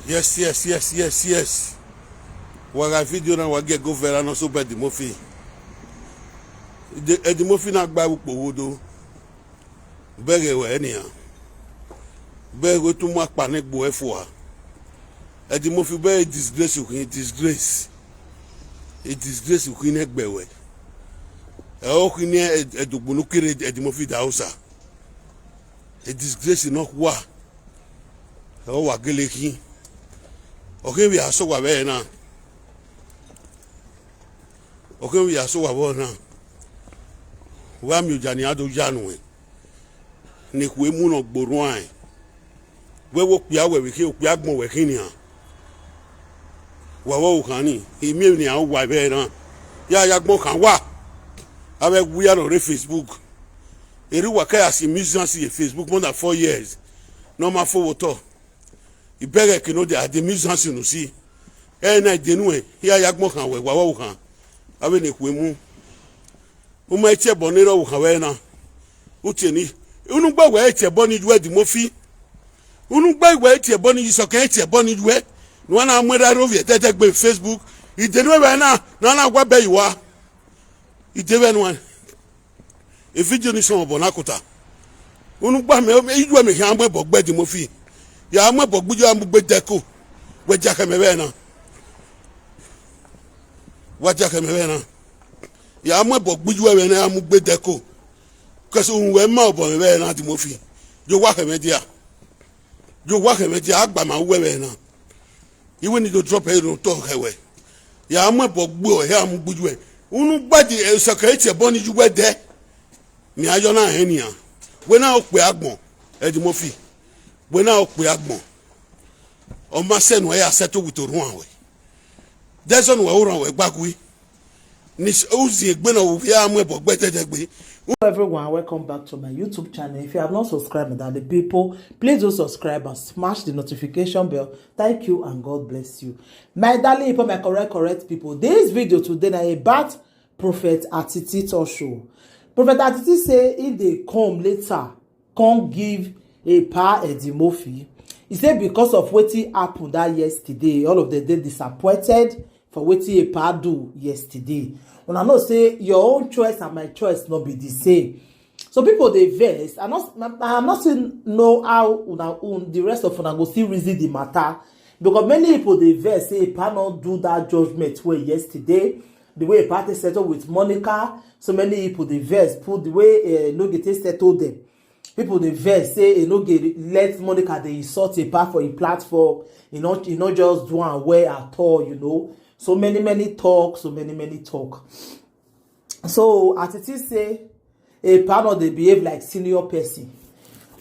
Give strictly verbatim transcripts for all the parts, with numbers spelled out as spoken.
Yes, yes, yes, yes, yes. Waga video na wage go vera no so bad Eddie Murphy. The Eddie Murphy na gba upo wodo. Bege we enia. Bege we tu ma pa ne gbo efua. Eddie Murphy be disgrace you can disgrace. A disgrace you can egbe we. E o kini e dugbunu kire Eddie Murphy da usa. A disgrace no kwa. E o wa gele ki. Oke wi aso wa be na. Oke wi aso wa bo na. Wa mi ujani ado janu e. Ni ku emu no gboru an. We wo pia we we ki o pia gbon we kini an. Wa wo kan ni. Emi ni an wa be na. Ya ya gbon kan wa. Abe we are on Facebook. Eri wa ka ya si musician si Facebook more than four years. No ma fo wo to. Ibege kino de ade musician si no si. E na de nu e. Ya ya gbon kan we wa wo kan. Abe ni ku emu. Uma etie boni ro kan we na. Utie ni. Unu gba we etie boni ju Eddie Murphy. Unu gba we etie boni iso ke etie boni ju e. No na mo ra ro vie tete gbe Facebook. Ide nu we na na na gwa be iwa. Ide we nu. E video ni so bo na kuta. Unu gba me iju me ya mo bo gbe Eddie Murphy. Ya mo bo gbuju am gbe deko. We ja ke me we na. Wa ja ke me we na. Ya mo bo gbuju we na am gbe deko. Kaso un we ma obo me we na Eddie Murphy. Jo wa ke me dia. Jo wa ke me dia agba ma we we na. Iwe ni do drop e no to ke we. Ya mo bo gbu o he am gbuju we. Unu gba di e so ke tie boni ju we de. Mi ayo na he ni an. We na o pe agbon. Eddie Murphy. We na o pe agbon. O ma se nu e ya settle with orun an we. There's no we orun we gbagui. Ni uzi egbe na wo ya mo bo gbe tete gbe. Hello everyone, welcome back to my YouTube channel. If you have not subscribed, my darling people, please do subscribe and smash the notification bell. Thank you and God bless you. My darling people, my correct, correct people, this video today na about Prophet Atiti Tosho. Prophet Atiti say if they come later, come give a pa Eddie Murphy. He say because of wetin happen that yesterday, all of them dey disappointed for wetin a pa do yesterday. Una know say your own choice and my choice no be the same. So people dey vex. I not, I not still know how una own the rest of una go still reason the matter, because many people dey vex say a pa no do that judgment well yesterday. The way a pa take settle with Monica, so many people dey vex put the way uh, no get take settle them. People dey vex say e no get let Monica dey insult a pa for a platform. E no e no just do am well at all, you know. So many many talk, so many many talk. So Atiti say a pa no dey behave like senior person.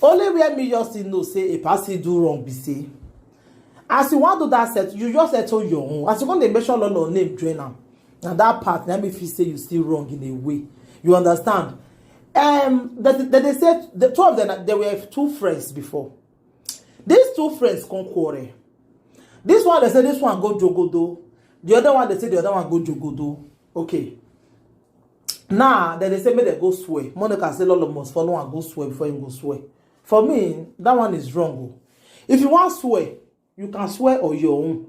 Only where me just still know say a pa still do wrong be say as you wan do that set, you just settle your own. As you come dey mention Lolo name join am, na that part na me feel say you still wrong in a way. You understand? Um, they, they, they said the two of them they were two friends before. These two friends come quarrel. This one they say this one go jogodo. The other one they say the other one go jogodo. Okay. Now then they say make they go swear. Monica say Lolo must follow and go swear before he go swear. For me, that one is wrong. Oh. If you want swear, you can swear on your own.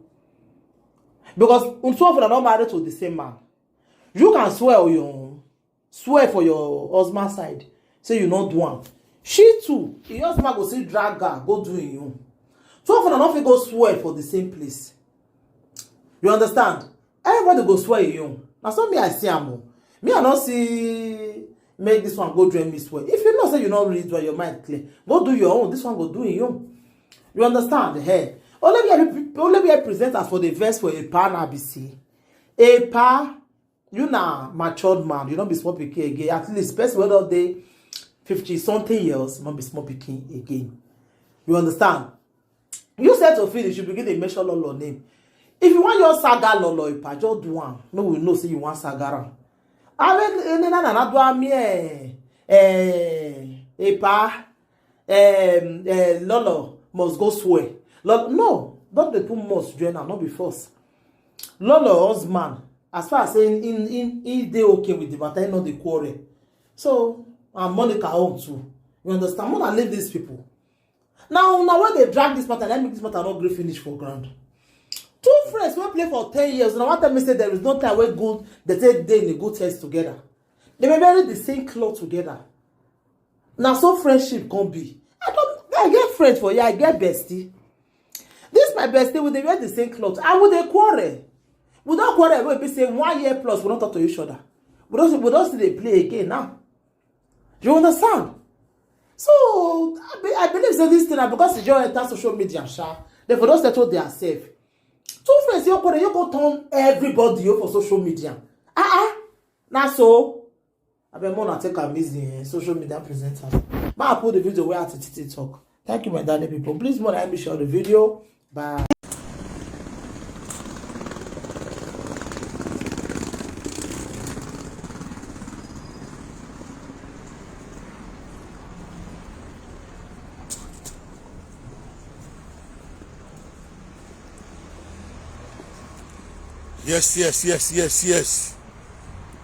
Because two of them are not married to the same man. You can swear on your own. Swear for your husband side. Say you not do one. She too, your husband go say drag her, go do him own. Two of them not fit go swear for the same place. You understand? Everybody go swear him own. Na so me I see am o. Me I no see make this one go join me swear. If you know say you no read well, your mind clear. Go do your own. This one go do him own. You understand? Hey, only be only be presenters for the verse for a pa na be see. A pa, you na matured man. You don't be small pikin again. At least person wey don dey fifty something years, not be small pikin again. You understand? You said to finish, you begin to mention Lolo name. If you want your saga Lolo, if I just do one, no, we know say you want saga am. I mean, in na na do am eh, eh, epa, um, eh, Lolo must go swear. Lolo, no, don't they put must join am, not be force. Lolo husband, as far as saying in in he dey okay with the matter, he no dey quarrel. So and Monica own too. You understand? Mona leave these people. Now, now when they drag this matter, let me this matter not gree finish for ground. Two friends wey play for ten years, now one tell me say there is no time wey good they take dey in a good health together. They may wear the same cloth together. Now so friendship can be. I don't I get friends for you, I get bestie. This my bestie, we dey wear the same cloth. I would dey quarrel. We don't quarrel, we be say one year plus, we don't talk to each other. We don't we don't still dey play again now. You understand? So I, be, I believe say this thing na because e just enter social media, sha. They for don settle their self. Two friends, you go you go turn everybody you for social media. Ah ah, na so. I beg more take am easy, eh, social media presenter. Ma I put the video where I T T talk. Thank you, my darling people. Please more help me share the video. Bye. Yes, yes, yes, yes, yes.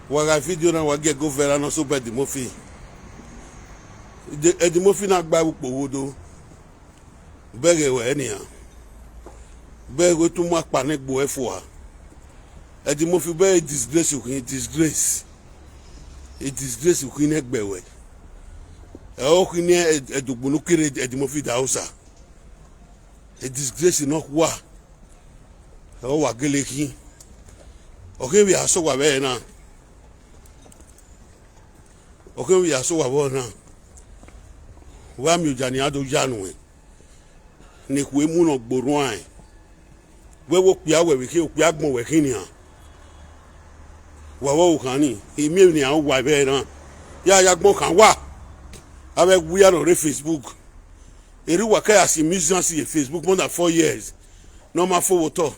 Waga video na wage go vera no so bad the Murphy. The Eddie Murphy na gba ukpo wodo. Bege we anyhow. Bege we too much panic boy for. Eddie Murphy be disgrace you can disgrace. A disgrace you can egbe we. E o kini edugbunu kire Eddie Murphy da usa. A disgrace no kwa. E o wa gele ki. Okay, we are so wa be na. Okay, we are so wa na. Wa mi ujani ado janu e. Ni kwe mu no gboru an. We wo pia we we ki o pia gbon we kini an. Wa wo kan ni. Imi ni an wa be na. Ya ya gbon kan wa. Abe we are on Facebook. Eri wa ka ya si musician si Facebook more than four years. No ma fo wo to.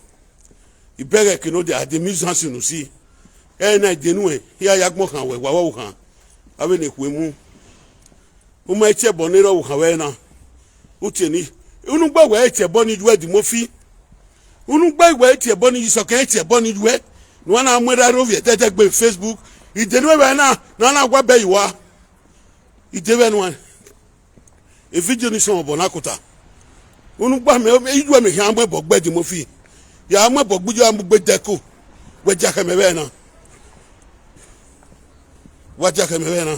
Ibere ke no de ade musician si no si. E na de nu e. Ya ya gbon kan we wa wo kan. Abe ni kwe mu. Uma eche bonero wo kan we na. Uche ni. Unu gba we eche boni ju Eddie Murphy. Unu gba we eche boni ju so ke eche boni ju e. No na mo da ro vi e tete gbe Facebook. Ide nu we na. Na na gwa be iwa. Ide we nu. E video ni so bo na kuta. Unu gba me iju me ya mo bo gbe Eddie Murphy. Ya mo bo gbuju am gbe deko. We ja ke me we na. Wa ja ke me we na.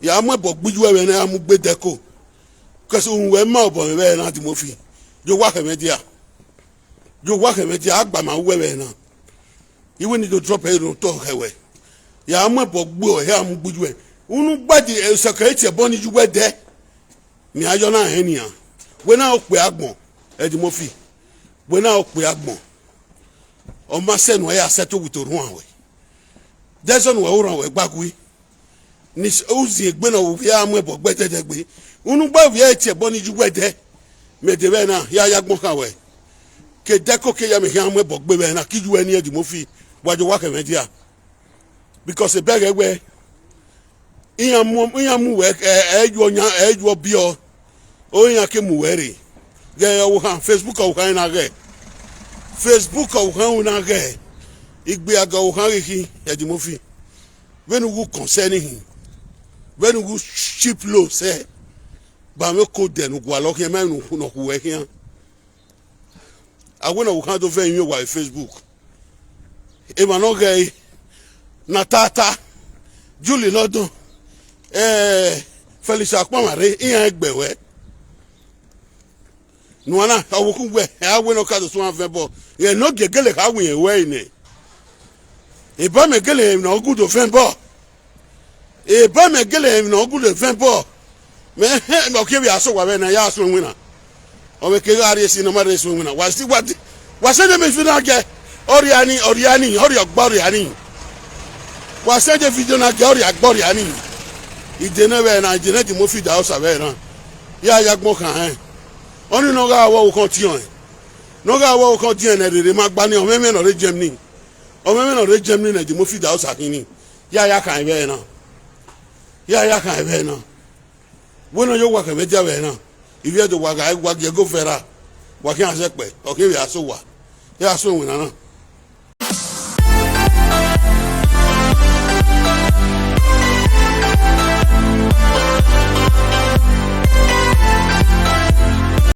Ya mo bo gbuju we na ya mo gbe deko. Kasu we ma bo me we na Eddie Murphy. Jo wa ke me dia. Jo wa ke me dia agba ma we we na. Iwe ni do drop e ro to he we. Ya mo bo gbo he am gbuju e. Unu gba di e so ke che boni ju we de. Mi ayo na he ni a. We na o pe agbon. Eddie Murphy. We na o pe agbon. O ma se nu e ya settle with orun awe. There's no we orun awe gbagui. Ni uzi egbe na wo ya mo bo gbe dede gbe. Unu gba vi e che boni ju we de. Me de we na ya ya gbon kan we. Ke deko ke ya me ya mo bo gbe we na ki ju e ni Eddie Murphy. Wa jo wa ke me dia. Because e bere we. Iya mu iya mu we e e ju onya e ju obi o. O iya ke mu we re. Ge o han Facebook o han na ge. Facebook o han na ge. Igbe aga o han ki Eddie Murphy. When you concerning him. When you ship low say. Ba me ko de nu gwa lo ke me nu no ku we kian. Awe na wo kan do fe yin wa Facebook. E ma no ge na tata. Julie London. Eh, Felix Akpamare iyan egbe we. Nu ana awokun we awe no ka do so an fe bo. Ye no gegele ka wi we ni. E ba me gele no gudo fe bo. E ba me gele no gudo fe bo. Me he no ke bi aso wa we na ya so wi na. O me ke ga re si no ma re so wi na. Wa si wa di. Wa se de me fi na ge. Ori ani, ori ani, ori ogbo ori ani. Wa se de video na ge ori agbo ori ani. Ide na we na ide na di mo fi da o sa we na. Ya ya gbon kan he. Oni no ga wo kan ti on. No ga wo kan ti en rere ma gba ni o me me no re Germany. O me me no re Germany na di mo fi da o sa kini. Ya ya kan we na. Ya ya kan we na. Wo no yo wa kan we ja we na. Ibi e do wa ga wa ge go fera. Wa ki an se pe. O ke we aso wa. Ya so wi na na.